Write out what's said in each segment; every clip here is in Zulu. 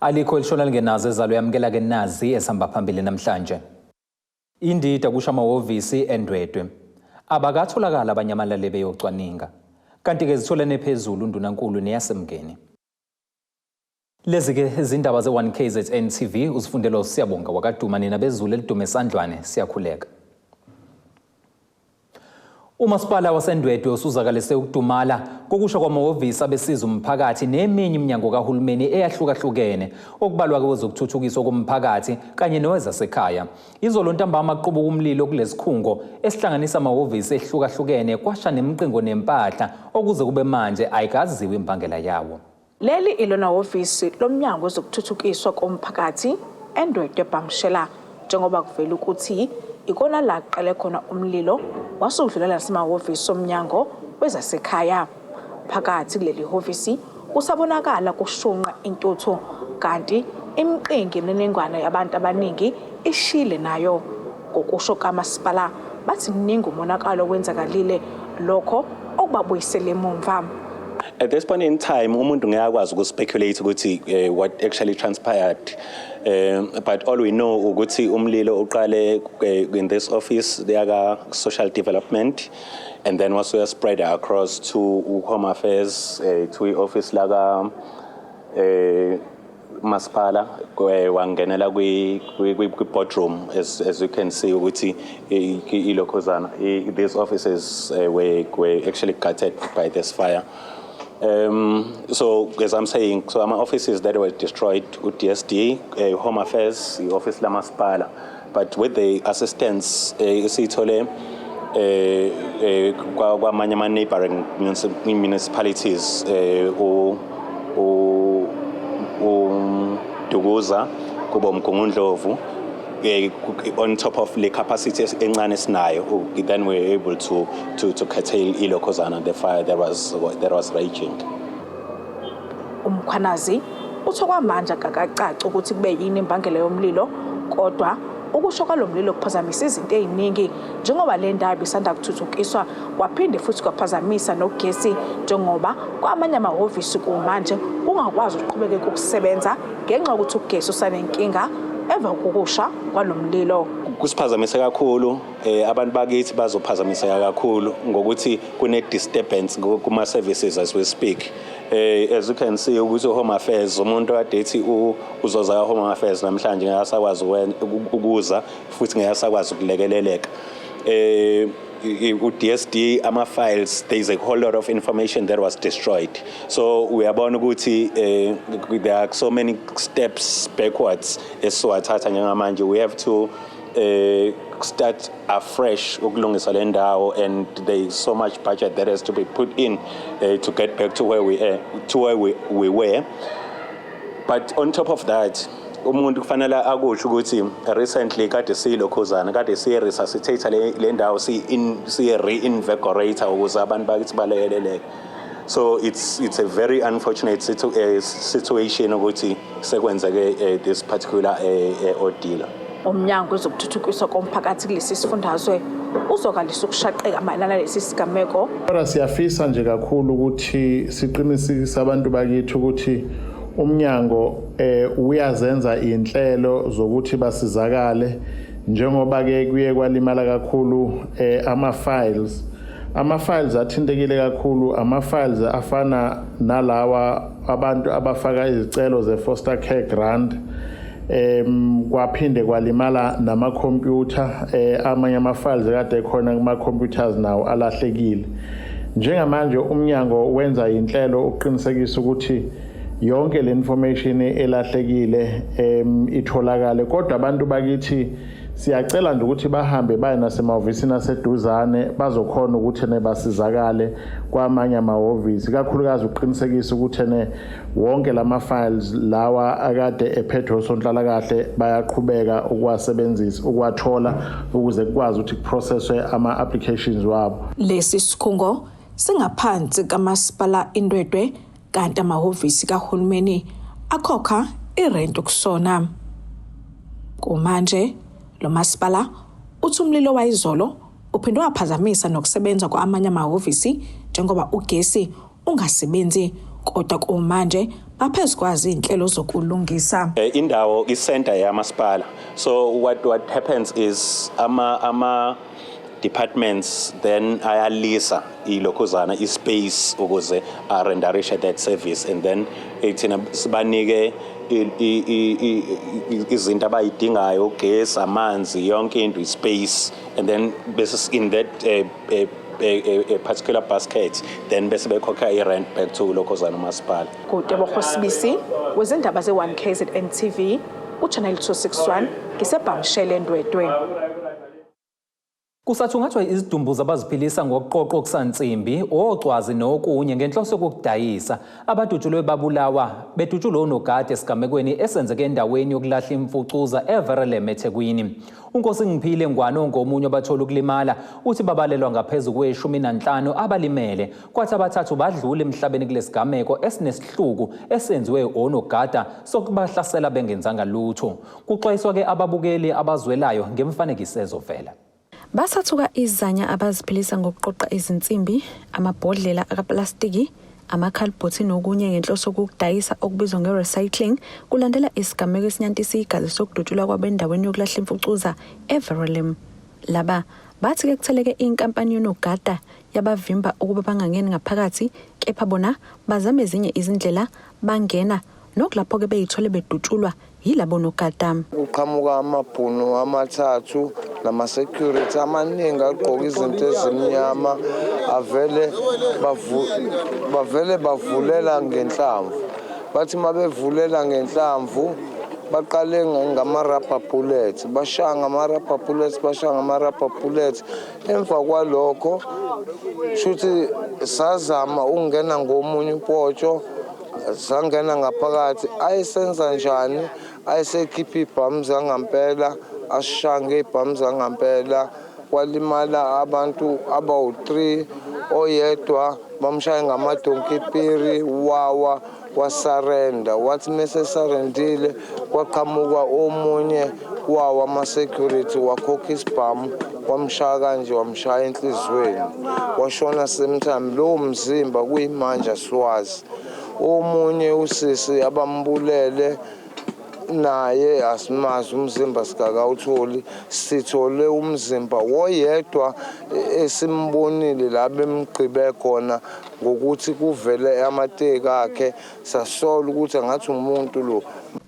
Alikho elishona lingenazo ezalo. Yamukela ke nazi esihamba phambili namhlanje. Indida kusho amahhovisi eNdwedwe. Abakatholakala abanyamalale beyocwaninga. Kanti-ke zitholene phezulu uNdunankulu neyaseMngeni. Lezi ke izindaba ze-1 KZN TV uzifundelwa uSiyabonga wakaDuma. Nina bezulu elidume esandlwane, siyakhuleka. Umasipala waseNdwedwe usuzakalise ukudumala kokusha kwamahhovisi abesiza umphakathi neminye iminyango kahulumeni eyahlukahlukene, okubalwa kwezokuthuthukiswa komphakathi kanye nowezasekhaya. Izolo ntambama kuqubuka umlilo kulesikhungo esihlanganisa amahhovisi ehlukahlukene, kwasha nemiqingo nempahla, okuze kube manje ayikaziwa imbangela yawo. Leli ilona hhovisi loMnyango wezokuThuthukiswa koMphakathi eNdwedwe Bhamshela, njengoba kuvela ukuthi ikona la kuqale khona umlilo wase udlulela nasemahhovisi oMnyango wezaseKhaya. Phakathi kuleli hhovisi kusabonakala kushunqa intuthu kanti imiqingi yemininingwane yabantu abaningi ishile nayo. Ngokusho kamasipala, bathi mningi umonakalo owenzakalile, lokho okubabuyisele emumva. At this point in time, umuntu ngeke akwazi ukuspeculate ukuthi what actually transpired. But all we know ukuthi umlilo uqale in this office yaka social development and then was spread across to Home Affairs, to i-office laka masipala, wangenela kwi boardroom. As you can see ukuthi ilokhuzana, these offices were actually gutted by this fire. So as I'm saying, so ama offices that were destroyed, u-DSD, Home Affairs, i-office lamasipala, but with the assistance esiyithole kwamanye ama neighboring municipalities, u u uDukuza, kuba uMgungundlovu, on top of le capacity encane esinayo, then we were able to curtail ilokhozana, the fire that was raging. UMkhwanazi uthi okwamanje akakacaci ukuthi kube yini imbangela yomlilo, kodwa ukusho kwalo mlilo kuphazamisa izinto ey'ningi, njengoba le ndawo ibisanda kuthuthukiswa, kwaphinde futhi kwaphazamisa nogesi, njengoba kwamanye amahhovisi kumanje kungakwazi ukuqhubeka ukusebenza ngenxa yokuthi ugesi usanenkinga emva kokusha kwalo mlilo. Kusiphazamise kakhulu. Abantu bakithi bazophazamiseka kakhulu ngokuthi kune disturbance kuma services as we speak. As you can see ukuthi Home Affairs, umuntu kade ethi uzoza ka Home Affairs namhlanje, ngeke asakwazi ukuza futhi ngeke asakwazi ukulekeleleka. U-DSD, ama-files, there is a whole lot of information that was destroyed, so uyabona ukuthi there are so many steps backwards esiwathatha njengamanje. We have to start afresh ukulungisa le ndawo and there is so much budget that has to be put in to get back to where we were. But on top of that, umuntu kufanele akusho ukuthi recently kade siyilokhuzana, kade siye-resuscitate le ndawo, siye-reinvigorate ukuze abantu bakithi balekeleleke. So it's a very unfortunate situation ukuthi sekwenzeke this particular ordeal. Umnyango wezokuthuthukiswa komphakathi kulesi sifundazwe uzokalisa ukushaqeka mayelana nalesi sigameko. Kodwa siyafisa nje kakhulu ukuthi siqinisekise abantu bakithi ukuthi umnyango uyazenza inhlelo zokuthi basizakale, njengoba ke kuye kwalimala kakhulu ama files athintekile kakhulu, ama files afana nalawa abantu abafaka izicelo ze foster care grant, kwaphinde kwalimala namakhompyutha. Amanye ama-files kade khona kuma-computers nawo alahlekile. Njengamanje umnyango wenza inhlelo ukuqinisekisa ukuthi yonke le information elahlekile itholakale, kodwa abantu bakithi siyacela nje ukuthi bahambe baye nasemahhovisini aseduzane, bazokhona ukuthi ne basizakale kwamanye amahhovisi, kakhulukazi ukuqinisekisa ukuthi ne wonke lama files lawa akade ephethwe osonhlalakahle bayaqhubeka ukuwasebenzisa, ukuwathola, ukuze kukwazi ukuthi kuprocesswe ama applications wabo. Lesi sikhungo singaphansi kamasipala iNdwedwe, kanti amahhovisi kahulumeni akhokha irenti kusona. Kumanje lo masipala uthi umlilo wayizolo uphinde waphazamisa nokusebenza kwamanye amahhovisi, njengoba ugesi ungasebenzi. Kodwa kumanje baphezu kwazo izinhlelo zokulungisa. Indawo i-center yamasipala, so what happens is ama departments then aya-leasa ilokhuzana i-space ukuze a-renderishe that service, and then thina sibanike izinto abayidingayo, ugesi, amanzi, yonke into, i-space, and then bese in that a particular basket, then bese bekhokha i-rent back to lokhuzana umasipala. KuTebogo Sibisi wezindaba ze-1 KZN TV, uChannel 261, ngiseBhamshele eNdwedwe. Kusathungathwa izidumbu zabaziphilisa ngokuqoqa okusansimbi, ocwazi nokunye ngenhloso yokukudayisa, abadutshulwe babulawa bedutshulwe onogada esigamekweni esenzeke endaweni yokulahla imfucuza eVerulam eThekwini. UNkosi Ngiphile Ngwane, ongomunye abathola ukulimala, uthi babalelwa ngaphezu kwe-15 abalimele, kwathi abathathu badlula emhlabeni kulesigameko esinesihluku esenziwe onogada sokubahlasela bengenzanga lutho. Kuxwayiswa-ke ababukeli abazwelayo ngemfanekiso ezovela. Basathuka izanya abaziphilisa ngokuqoqa izinsimbi, amabhodlela akaplastiki, amakhalibhothi nokunye ngenhloso yokukudayisa, okubizwa nge-recycling, kulandela isigameko esinyantisa igazi sokudutshulwa kwabo endaweni yokulahla imfucuza eVerulam. Laba bathi-ke kutheleke inkampani yonogada yabavimba ukuba bangangeni ngaphakathi, kepha bona bazama ezinye izindlela bangena, nokulapho-ke beyithole bedutshulwa yilabo nogada. Kuqhamuka amabhunu amathathu nama-security amaningi agqoke izinto ezimnyama, avele bavele bavulela ngenhlamvu. Bathi uma bevulela ngenhlamvu, baqale ngama-rubber bullets, bashaya ngama-rubber bullets, bashaya ngama-rubber bullets. Emva kwalokho shuthi sazama ukungena ngomunye upotsho, sangena ngaphakathi. Ayesenza njani? Ayesekhipha iy'bhamu zangampela, asishaya ngey'bhamu zangampela. Kwalimala abantu abawu-3. Oyedwa bamshaye ngamadonkipiri, wawa, wa-surrender. Wathi mese surrendile, kwaqhamuka omunye wawo ama-security, wakhokha isibhamu, wamshaya kanje, wamshaya enhliziyweni, washona same time. Lowo mzimba kuyimanje asiwazi. Omunye usisi abambulele naye asimazi umzimba, sikakawutholi. Sithole umzimba woyedwa esimbonile la bemgqibe khona ngokuthi kuvele amateki akhe, sasola ukuthi angathi umuntu lo.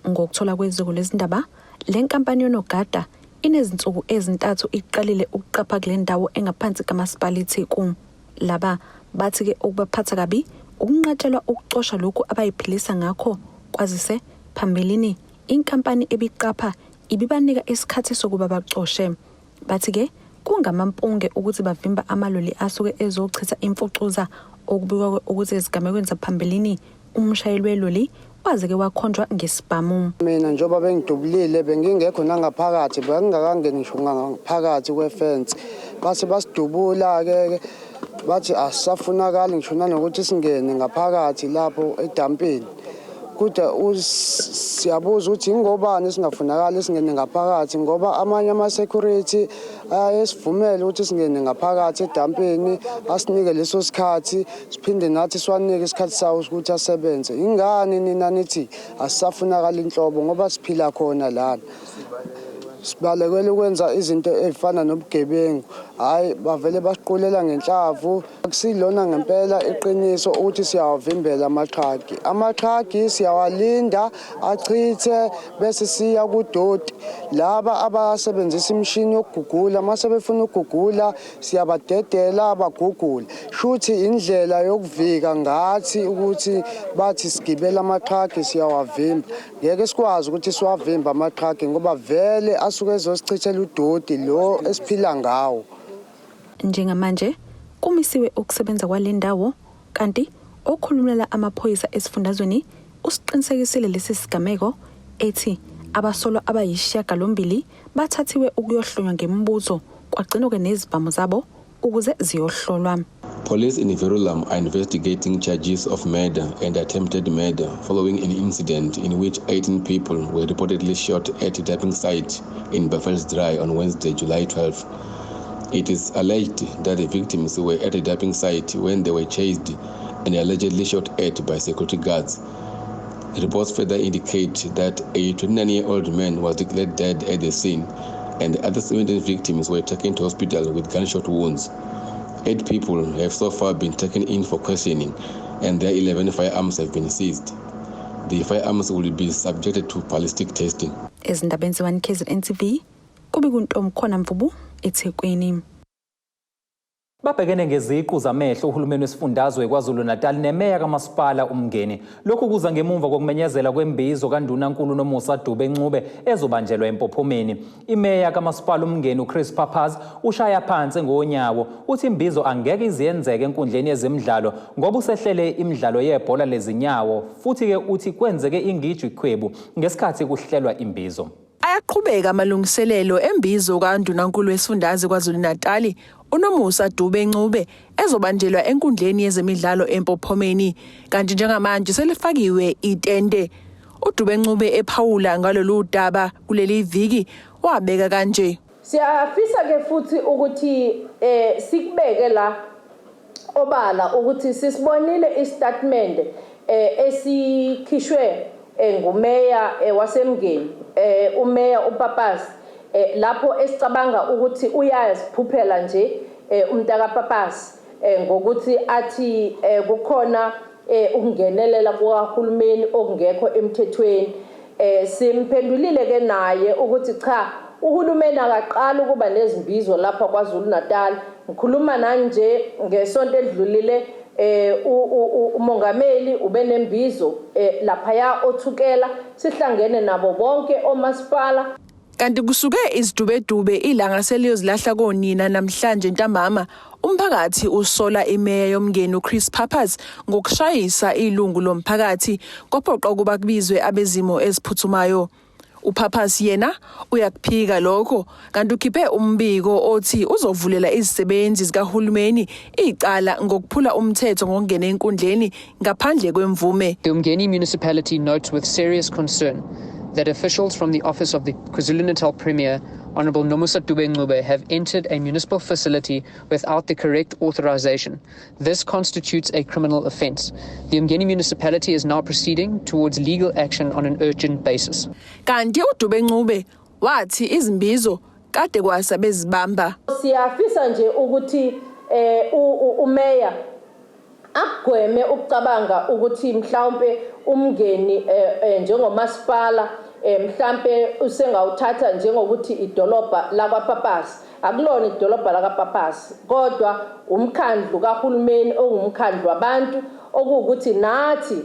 Ngokuthola kweziko lezindaba, le nkampani yonogada inezinsuku ezintathu iqalile ukuqapha kule ndawo engaphansi kamasipala iTheku. Laba bathi-ke ukubaphatha kabi ukunqatshelwa ukucosha lokhu abayiphilisa ngakho, kwazise phambilini inkampani ebiqapha ibibanika isikhathi sokuba bacoshe. Bathi-ke kungamampunge ukuthi bavimba amaloli asuke ezochitha imfucuza, okubikwa ukuthi ezigamekweni zaphambilini umshayeli weloli waze-ke wakhonjwa ngesibhamu. Mina njengoba bengidubulile, bengingekho nangaphakathi, bengingakangeni ngisho ngaphakathi kwefensi. Base basidubula-ke, bathi asisafunakali ngisho nanokuthi singene ngaphakathi lapho edampini. Kodwa siyabuza ukuthi ingobani singafunakali singene ngaphakathi, ngoba amanye ama-security ayesivumele ukuthi singene ngaphakathi edampini, asinike leso sikhathi, siphinde nathi siwanike isikhathi sawo ukuthi asebenze. Ingani nina nithi asisafunakali inhlobo, ngoba siphila khona lana, sibalekela ukwenza izinto ey'fana nobugebengu? Hhayi, bavele basiqulela ngenhlavu. Akusilona ngempela iqiniso ukuthi siyawavimbela amatraki. Amatraki siyawalinda achithe, bese siya kudoti. Laba abasebenzisa imishini yokugugula, mase befuna ukugugula, siyabadedela bagugule. Shuthi indlela yokuvika ngathi ukuthi bathi sigibela amatraki siyawavimba. Ngeke sikwazi ukuthi siwavimbe amatraki, ngoba vele asuke ezosichithela udoti lo esiphila ngawo. Njengamanje kumisiwe ukusebenza kwale ndawo, kanti okhulumela amaphoyisa esifundazweni usiqinisekisile lesi sigameko, ethi abasolwa abayisishiyagalombili bathathiwe ukuyohlonywa ngemibuzo, kwagcinwa-ke nezibhamu zabo ukuze ziyohlolwa. Police in Verulam are investigating charges of murder and attempted murder following an incident in which 18 people were reportedly shot at a dumping site in Buffelsdraai on Wednesday, July 12. It is alleged that the victims were at a dumping site when they were chased and allegedly shot at by security guards. Reports further indicate that a 29-year-old man was declared dead at the scene and the other 17 victims were taken to hospital with gunshot wounds. 8 people have so far been taken in for questioning and their 11 firearms have been seized. The firearms will be subjected to ballistic testing. Ezindabeni ze-1 KZN TV, kube kuntomkhona Mvubu eThekwini. Babhekene ngeziqu zamehlo uhulumeni wesifundazwe KwaZulu-Natal nemeya kamasipala uMngeni. Lokhu kuza ngemumva kokumenyezela kwembizo kaNdunankulu Nomusa Dube Ncube ezobanjelwa eMpophomeni. Imeya kamasipala uMngeni uChris Pappas ushaya phansi ngonyawo uthi imbizo angeke iziyenzeke enkundleni yezemidlalo ngoba usehlele imidlalo yebhola lezinyawo futhi-ke uthi kwenzeke ingiju ikhwebu ngesikhathi kuhlelwa imbizo. Ayaqhubeka amalungiselelo embizo kaNdunankulu wesifundazwe KwaZulu-Natal uNomusa Dube Ncube ezobanjelwa enkundleni yezemidlalo eMpophomeni, kanti njengamanje selifakiwe itende. uDube Ncube ephawula ngalolu daba kuleli viki wabeka kanje: Siyafisa ke futhi ukuthi sikubeke la obala ukuthi sisibonile istatement esikhishwe ngumeya waseMngeni, umeya uPappas, lapho esicabanga ukuthi uyaziphuphela nje umntaka Pappas ngokuthi athi kukhona ukungenelela kukahulumeni okungekho emthethweni. Simphendulile ke naye ukuthi cha, uhulumeni akaqala ukuba nezimbizo lapha KwaZulu Natal. Ngikhuluma nanje ngesonto edlulile umongameli ube nembizo laphaya oThukela, sihlangene nabo bonke omasipala. Kanti kusuke izidubedube ilanga seliyozilahla konina namhlanje ntambama, umphakathi usola imeya yoMngeni uChris Pappas ngokushayisa ilungu lomphakathi kwaphoqa ukuba kubizwe abezimo eziphuthumayo. uPappas yena uyakuphika lokho, kanti ukhiphe umbiko othi uzovulela izisebenzi zikahulumeni icala ngokuphula umthetho ngokungena enkundleni ngaphandle kwemvume. The Umngeni municipality notes with serious concern that officials from the office of the KwaZulu-Natal Premier, Honorable Nomusa Dube Ncube, have entered a municipal facility without the correct authorization. This constitutes a criminal offense. The Umngeni municipality is now proceeding towards legal action on an urgent basis. Kanti uDube Ncube wathi izimbizo kade kwasa bezibamba. Siyafisa nje ukuthi umeya akugweme ukucabanga ukuthi mhlawumbe uMngeni njengomasipala mhlambe usengawuthatha njengokuthi idolobha lakwaPappas. Akulona idolobha lakwaPappas, kodwa umkhandlu kahulumeni ongumkhandlu wabantu, okuwukuthi nathi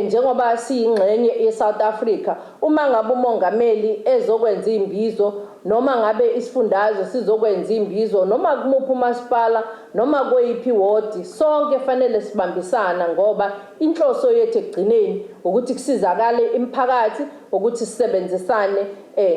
njengoba siyingxenye yeSouth Africa, uma ngabe umongameli ezokwenza imbizo noma ngabe isifundazwe sizokwenza imbizo noma kumuphi umasipala noma kweyiphi wodi, sonke fanele sibambisana, ngoba inhloso yethu ekugcineni ukuthi kusizakale imiphakathi, ukuthi sisebenzisane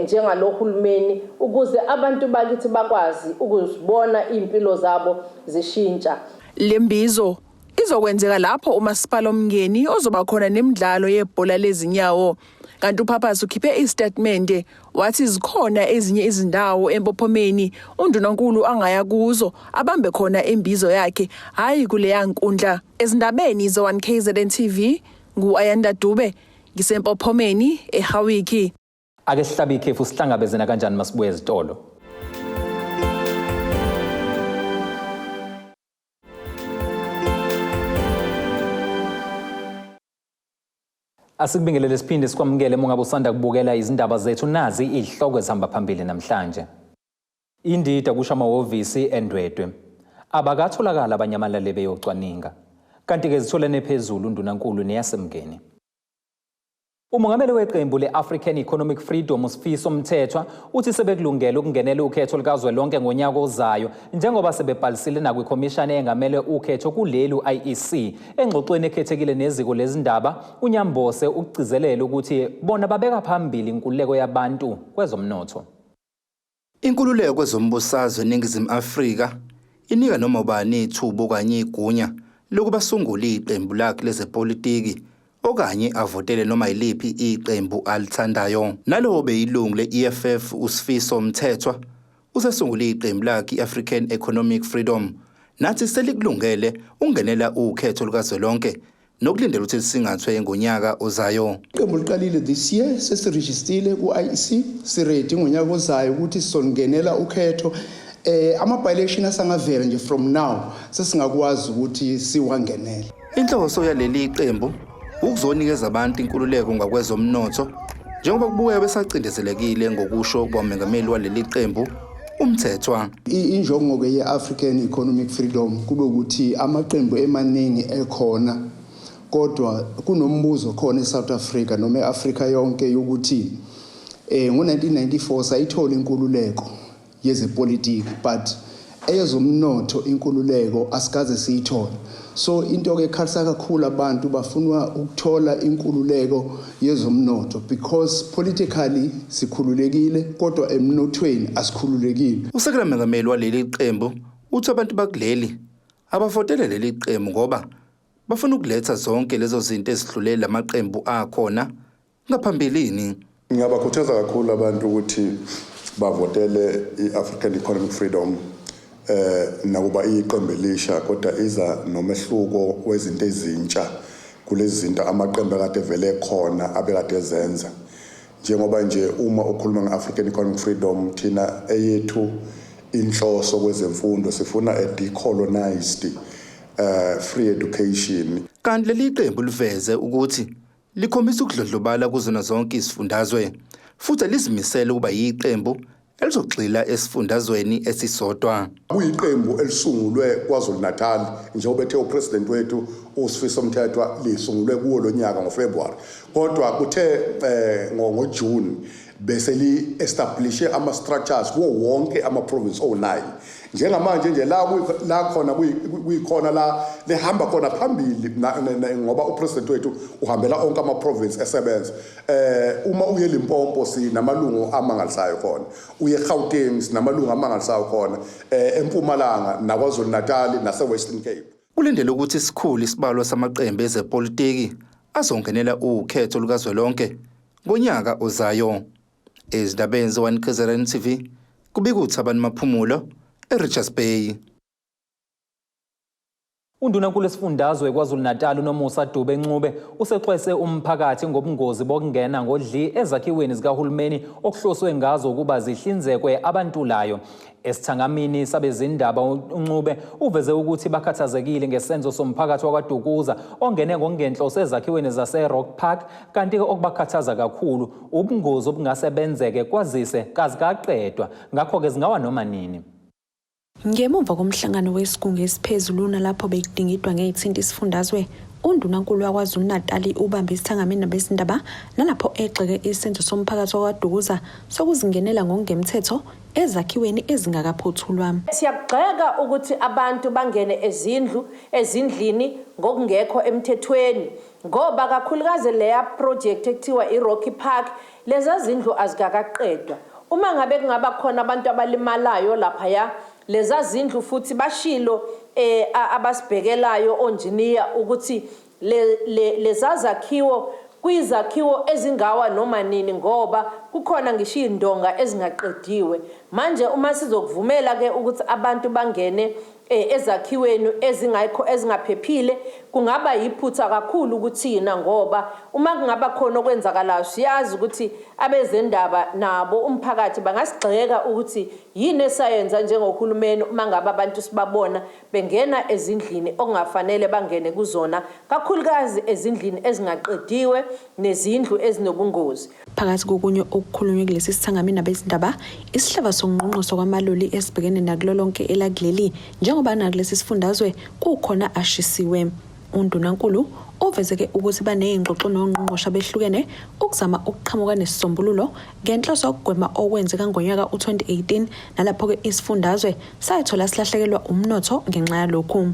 njengalohulumeni ukuze abantu bakithi bakwazi ukuzibona impilo zabo zishintsha. Lembizo izokwenzeka lapho umasipala oMngeni ozoba khona nemidlalo yebhola lezinyawo. Kanti uPappas ukhiphe istatement wathi zikhona ezinye izindawo eMpophomeni undunankulu angaya kuzo abambe khona imbizo yakhe, hayi kuleya nkundla. Ezindabeni ze-1 KZN TV, ngu-Ayanda Dube, ngiseMpophomeni eHawiki. Ake sihlabe ikhefu, sihlangabezena kanjani masibuye ezitolo. Asikubingelele siphinde sikwamukele uma ngabe usanda kubukela izindaba zethu. Nazi izihloko ezihamba phambili namhlanje. Indida kusho amahhovisi eNdwedwe. Abakatholakala abanyamalale beyocwaninga. Kanti-ke zitholene phezulu uNdunankulu neyaseMngeni. Umongameli weqembu le-African Economic Freedom uSifiso Mthethwa uthi sebekulungele ukungenela ukhetho likazwelonke ngonyaka ozayo njengoba sebebhalisile nakwikhomishana engamele ukhetho kuleli u-IEC. Engxoxweni ekhethekile neziko lezindaba, uNyambose ukugcizelela ukuthi bona babeka phambili inkululeko yabantu kwezomnotho. Inkululeko kwezombusazwe eNingizimu Afrika inika noma ubani ithuba okanye igunya lokubasungula iqembu lakhe lezepolitiki okanye avotele noma yiliphi iqembu alithandayo. Nalowo beyilungu le-EFF uSifiso Mthethwa usesungule iqembu lakhe i-African Economic Freedom Nathi selikulungele ukungenela ukhetho lukazwelonke nokulindela ukuthi lisingathwe ngonyaka ozayo. Iqembu liqalile this year, sesirejistile ku-IEC, si-ready ngonyaka ozayo ukuthi sizongenela ukhetho. Ama-by-election asangavela nje from now, sesingakwazi ukuthi siwangenele. Inhloso yaleli qembu ukuzonikeza abantu inkululeko ngakwezomnotho, njengoba kubukeka besacindezelekile, ngokusho kwamengameli waleli qembu uMthethwa. Injongo-ke ye-African Economic Freedom kube ukuthi amaqembu emaningi ekhona, kodwa kunombuzo khona eSouth Africa noma e-Afrika yonke yokuthi ngo-1994 sayithola inkululeko yezepolitiki, but eyezomnotho inkululeko asikaze siyithole. So into-ke ekhalisa kakhulu, abantu bafuna ukuthola inkululeko yezomnotho, because politically sikhululekile kodwa emnothweni asikhululekile. Usekela mengameli waleli qembu uthi abantu bakuleli abavotele leli qembu ngoba bafuna ukuletha zonke lezo zinto ezihlule lamaqembu akhona ngaphambilini. Ngiyabakhuthaza kakhulu abantu ukuthi bavotele i-African Economic Freedom, nakuba iqembu elisha kodwa iza nomehluko wezinto ezintsha kulezi zinto amaqembu akade vele khona abekade ezenza. Njengoba nje uma ukhuluma nge-African Economic Freedom, thina eyethu inhloso kwezemfundo sifuna a decolonized free education. Kanti leli qembu liveze ukuthi likhombisa ukudlondlobala kuzona zonke izifundazwe futhi lizimisele ukuba yiqembu elizogxila esifundazweni esisodwa. Kuyiqembu elisungulwe KwaZulu Natal, njengoba ethe upresident wethu uSifiso Mthethwa, lisungulwe kuwo lo nyaka ngoFebruary, kodwa kuthe ngoJune bese li-establishe ama-structures kuwo wonke ama-province owu-9. Njengamanje nje la khona kuyikhona la lihamba khona phambili, ngoba upresident wethu uhambela onke ama-province esebenza. Uma uye Limpopo sinamalungu amangalisayo khona, uye Gauteng sinamalungu amangalisayo khona, eMpumalanga naKwaZulu Natal nase Western Cape. Kulindele ukuthi isikhulu isibalo samaqembu ezepolitiki azongenela ukhetho lukazwelonke ngonyaka ozayo. Ezindabeni ze-1 KZN TV, kubika uThabani Maphumulo eRichards Bay. Undunankulu esifundazwe KwaZulu-Natal uNomusa Dube Ncube usexwayise umphakathi ngobungozi bokungena ngodli ezakhiweni zikahulumeni okuhloswe ngazo ukuba zihlinzekwe abantulayo. Esithangamini sabezindaba, uNcube uveze ukuthi bakhathazekile ngesenzo somphakathi wakwaDukuza ongene ngokungenhloso ezakhiweni zase-Rock Park, kanti-ke okubakhathaza kakhulu ubungozi obungase benzeke kwazise kazikaqedwa, ngakho-ke zingawa noma nini. Ngemuva komhlangano wesigungu esiphezulu nalapho bekudingidwa ngey'thinta isifundazwe, undunankulu waKwaZulu-Natali ubambe isithangamini nabezindaba nalapho egxeke isenzo somphakathi wakwaDukuza sokuzingenela ngokungemthetho ezakhiweni ezingakaphothulwa. Siyakugxeka ukuthi abantu bangene ezindlu ezindlini ngokungekho emthethweni, ngoba kakhulukazi leya project ekuthiwa i-Rocky Park, leza zindlu azikakaqedwa. Uma ngabe kungaba khona abantu abalimalayo laphaya, leza zindlu futhi bashilo abasibhekelayo onjiniya ukuthi leza zakhiwo kuyizakhiwo ezingawa noma nini, ngoba kukhona ngisho iy'ndonga ezingaqediwe. Manje uma sizokuvumela ke ukuthi abantu bangene ezakhiweni ezingekho ezingaphephile, kungaba yiphutha kakhulu kuthina, ngoba uma kungaba khona okwenzakalayo, siyazi ukuthi abezendaba nabo umphakathi bangasigxeka ukuthi yini esayenza njengohulumeni uma ngabe abantu sibabona bengena ezindlini okungafanele bangene kuzona, kakhulukazi ezindlini ezingaqediwe nezindlu ezinobungozi. Phakathi kokunye okukhulunywe kulesi sithangamini nabezindaba, isihlava sokungqongqoswa kwamaloli esibhekene nakulo lonke elakuleli, njengoba nakulesi sifundazwe kukhona ashisiwe. Undunankulu uvezeke ukuthi baney'ngxoxo nongqongqoshe abehlukene ukuzama ukuqhamuka nesisombululo ngenhloso yokugwema okwenzeka ngonyaka u-2018, nalapho-ke isifundazwe sayithola silahlekelwa umnotho ngenxa yalokhu.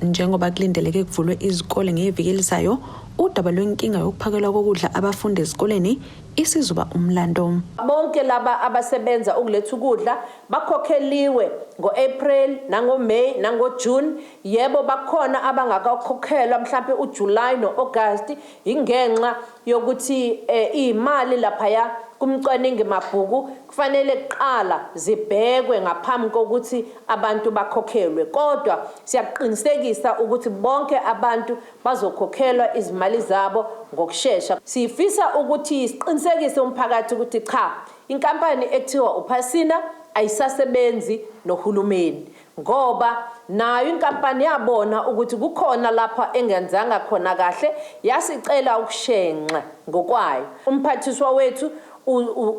Njengoba kulindeleke kuvulwe izikole ngeviki elizayo, udaba lwenkinga yokuphakelwa kokudla abafundi ezikoleni isizoba umlando. Bonke laba abasebenza ukuletha ukudla bakhokheliwe ngo-April nango-May nango-June. Yebo, bakhona abangakakhokhelwa mhlampe uJuly no-August, ingenxa yokuthi iy'mali laphaya. kumcwaningi mabhuku kufanele kuqala zibhekwe ngaphambi kokuthi abantu bakhokhelwe. Kodwa siyakuqinisekisa ukuthi bonke abantu bazokhokhelwa izimali zabo ngokushesha. Sifisa ukuthi siqinisekise umphakathi ukuthi cha, inkampani ekuthiwa uPhasina ayisasebenzi nohulumeni, ngoba nayo inkampani yabona ukuthi kukhona lapha engenzanga khona kahle, yasicela ukushenxa ngokwayo. Umphathiswa wethu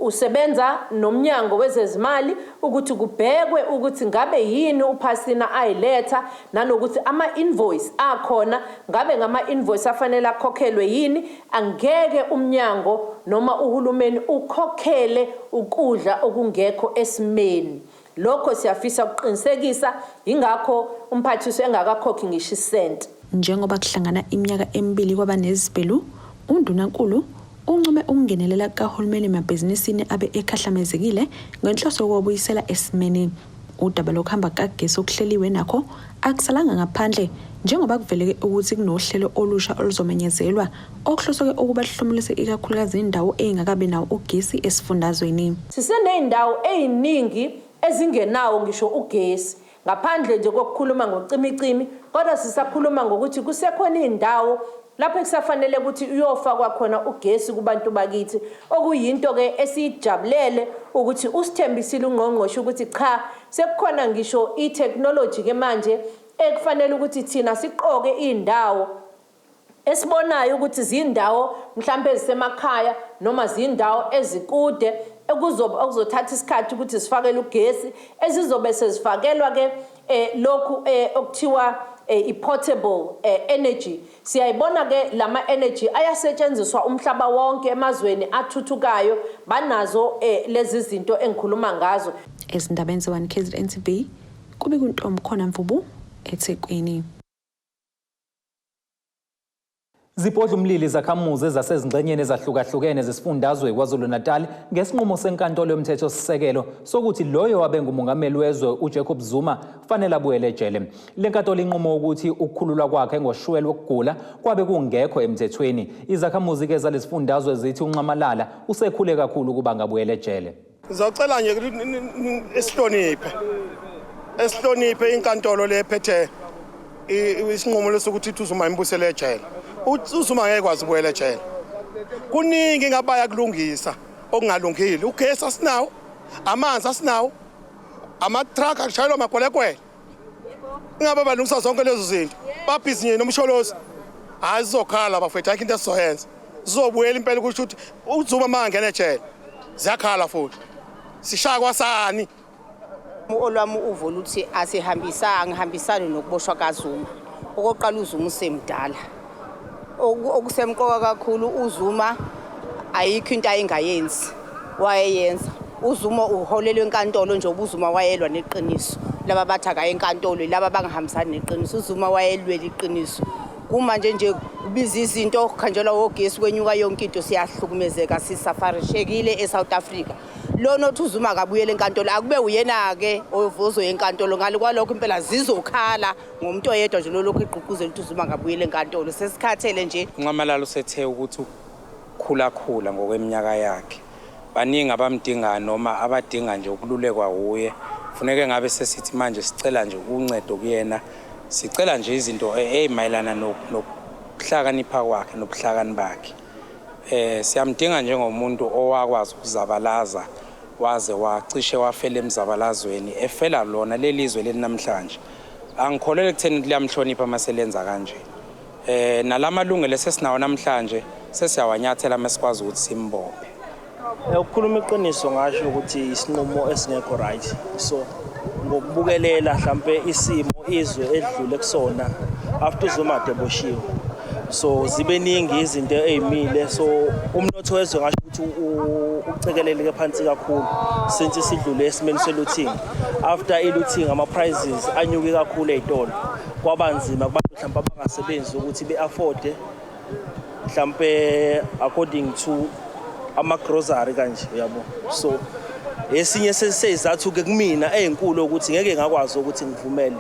usebenza nomnyango wezezimali ukuthi kubhekwe ukuthi ngabe yini uPhasina ayiletha, nanokuthi ama-invoice akhona ngabe ngama-invoice afanele akhokhelwe yini. Angeke umnyango noma uhulumeni ukhokhele ukudla okungekho esimeni. Lokho siyafisa ukuqinisekisa, ingakho umphathiswa engakakhokhi ngisho isenti. Njengoba kuhlangana iminyaka emibili kwaba nezibhelu, uNdunankulu uncome ukungenelela kukahulumeni emabhizinisini abe ekhahlamezekile ngenhloso yokuwabuyisela esimeni. Udaba lokuhamba kukagesi okuhleliwe nakho akusalanga ngaphandle, njengoba kuveleke ukuthi kunohlelo olusha oluzomenyezelwa okuhloswe ukuba luhlomulise ikakhulukazi indawo ey'ngakabi nawo ugesi esifundazweni. Siseney'ndawo ey'ningi ezingenawo ngisho ugesi, ngaphandle nje kokukhuluma ngocimicimi, kodwa sisakhuluma ngokuthi kusekhona iy'ndawo lapho ekusafanele ukuthi uyofakwa khona ugesi kubantu bakithi, okuyinto-ke esiyijabulele ukuthi usithembisile ungqongqoshe ukuthi cha, sekukhona ngisho i-technology-ke manje ekufanele ukuthi thina siqoke iy'ndawo esibonayo ukuthi zindawo mhlambe ezisemakhaya noma zindawo ezikude okuzothatha isikhathi ukuthi sifakele ugesi, ezizobe sezifakelwa ke lokhu okuthiwa i-portable energy. Siyayibona ke lama energy ayasetshenziswa umhlaba wonke emazweni athuthukayo, banazo lezi zinto engikhuluma ngazo. Ezindabeni ze-1 KZN TV, kube kuNtombi Mvubu eThekwini. Zibhodla umlilo izakhamuzi ezasezingxenyeni ezahlukahlukene zesifundazwe KwaZulu-Natal ngesinqumo senkantolo yomthethosisekelo sokuthi loyo wabe ngumongameli wezwe uJacob Zuma kufanele abuyele ejele. Le nkantolo inqumo ukuthi ukukhululwa kwakhe ngoshwele wokugula kwabe kungekho emthethweni. Izakhamuzi-ke zalesifundazwe zithi uNxamalala usekhule kakhulu ukuba angabuyela ejele. Ngizocela nje esihloniphe inkantolo le ephethe isinqumo lesokuthi uZuma imbusele ejele. uZuma ngeke kwazi ubuyela ejele. Kuningi ngabaya kulungisa okungalungile. Ugesi asinawo, amanzi asinawo, ama-truck akushayelwa amagwelegwele. Ingabe balungisa zonke lezo zinto, babhizinye nomsholozi. Hayi, sizokhala bafethu, ayikho into esizoyenza. Sizobuyela impela kusho ukuthi uZuma mangena ejele ziyakhala futhi. Sishaya kwasani. Olwami uvo luthi angihambisani nokuboshwa kaZuma. Okokuqala uZuma usemdala. Okusemqoka kakhulu uZuma ayikho into ayingayenzi, wayeyenza. uZuma uholelwe enkantolo njengoba uZuma wayelwa neqiniso. Laba bathi akaye enkantolo, laba bangahambisani neqiniso. uZuma wayelwela iqiniso. Kumanje nje kubiza izinto, kukhanjelwa ogesi, kwenyuka yonke into, siyahlukumezeka, sisafarishekile eSouth Africa. Lona othi uZuma akabuyele enkantolo, akube uyena-ke ozoya enkantolo. Ngale kwalokho impela zizokhala ngomuntu oyedwa nje lolokhu egqugquzela ukuthi uZuma akabuyele enkantolo. Sesikhathele nje. uNxamalala usethe ukuthi ukhulakhula ngokweminyaka yakhe. Baningi abamdingayo noma abadinga nje ukululekwa wuye. Funeke ngabe sesithi manje sicela nje uncedo kuyena. Sicela nje izinto ey'mayelana nokuhlakanipha kwakhe nobuhlakani bakhe. Siyamdinga njengomuntu owakwazi ukuzabalaza waze wacishe wafela emzabalazweni efela lona leli zwe leli namhlanje. Angikholelwa ekutheni liyamhlonipha maselenza kanje. Nalamalungelo esesinawo namhlanje sesiyawanyathela masikwazi ukuthi simbophe. Ukukhuluma iqiniso ngasho ukuthi isinqumo esingekho right. So ngokubukelela mhlambe isimo izwe edlule kusona after uZuma deboshiwe. So zibe ningi izinto ezimile, so umnotho wezwe ngasho ukuthi ucekeleleke phansi kakhulu since sidlule esimeni se-looting. After i-looting ama prices anyuke kakhulu ezitolo, kwabanzima kubantu mhlawumbe abangasebenzi ukuthi be-afford mhlambe according to ama grocery kanje, uyabo. So esinye sesizathu ke kumina ezinkulu ukuthi ngeke ngakwazi ukuthi ngivumele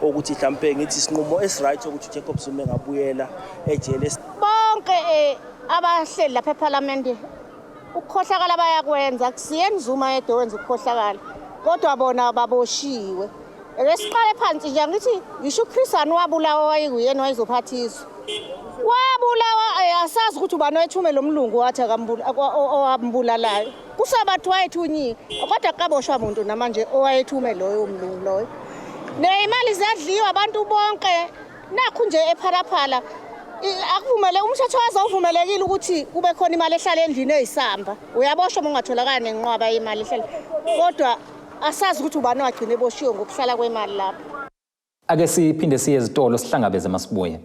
ukuthi mhlambe ngithi isinqumo esiright ukuthi Jacob Zuma engabuyela ejele. Bonke abahleli lapha eParliament Ukukhohlakala bayakwenza, akusiyena uZuma yedwa owenza ukukhohlakala, kodwa bona baboshiwe. Ake siqale phansi nje, angithi ngisho uChris Hani wabulawa, wayenguyena wayezophatha izwe. Wabulawa, asazi ukuthi ubani owethume lo mlungu wathi owambulalayo. Kusabathi wayethunyiwe, kodwa kaboshwa muntu namanje owayethume loyo mlungu loyo. Ney'mali ziyadliwa abantu bonke. Nakhu nje ePhalaphala akuvumele umthetho waze uvumelekile ukuthi kube khona imali ehlala endlini eyisamba. Uyaboshwa uma ungatholakala nenqwaba yemali ehlala. Kodwa asazi ukuthi ubani owagcina eboshiwe ngokuhlala kwemali lapho. Ake siphinde siye ezitolo sihlangabeze masibuye.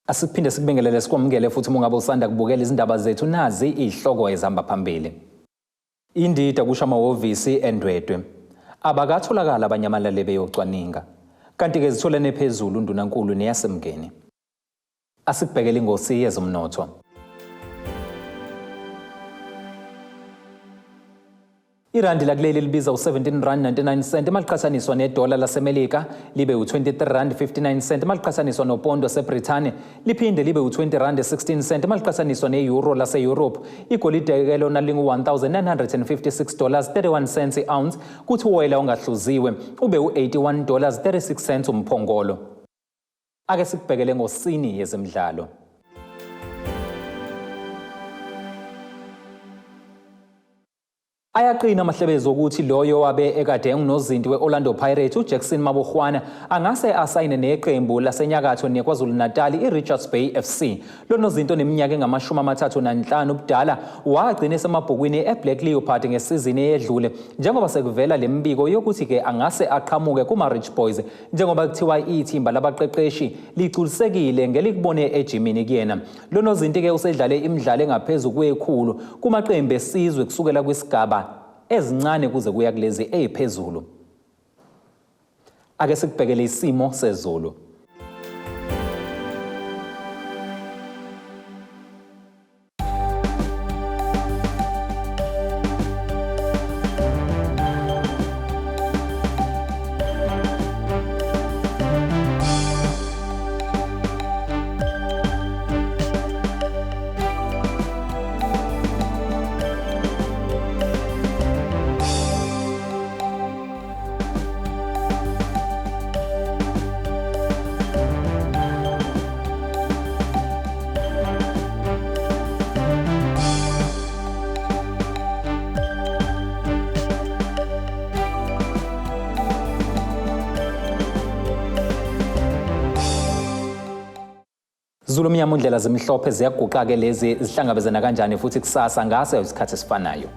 Asiphinde sikubingelele sikwamukele futhi uma ungabe usanda kubukela izindaba zethu, nazi izihloko ezihamba phambili. Indida kusho amahhovisi eNdwedwe. Abakatholakala abanyamalale beyocwaninga. Kanti-ke zitholene phezulu uNdunankulu neyaseMngeni. Asikubhekele ingosi yezomnotho. Irandi lakuleli libiza u-17 rand 99 cent maliqhathaniswa nedola laseMelika, libe u-23 rand 59 cent maliqhathaniswa nopondo waseBrithani, liphinde libe u-20 rand 16 cent maliqhathaniswa ne-euro lase-Europe. Igolide-ke lona lingu-1956 dollars 31 cents i-ounce, kuthi uwoyela ongahluziwe ube u-81 dollars 36 cents umphongolo. Ake sikubhekele ngosini yezemidlalo. Ayaqina amahlebezi okuthi loyo wabe ekade engunozinti we-Orlando Pirates uJackson Mabokgwane angase asayine neqembu lasenyakatho neKwaZulu-Natal i-Richards Bay FC. Lo nozinti oneminyaka engama-35 ubudala wagcina esemabhukwini e-Black Leopard ngesizini eyedlule, njengoba sekuvela le mibiko yokuthi-ke angase aqhamuke kuma-Rich Boys, njengoba kuthiwa ithimba labaqeqeshi ligculisekile ngelikubone ejimini kuyena. Lo nozinti-ke usedlale imidlalo engaphezu kwekhulu kumaqembu esizwe kusukela kwisigaba ezincane kuze kuya kulezi eziphezulu. Ake sikubhekele isimo sezulu. Zulu mnyama, undlela zimhlophe ziyaguqa-ke lezi, zihlangabezana kanjani futhi kusasa ngase isikhathi esifanayo.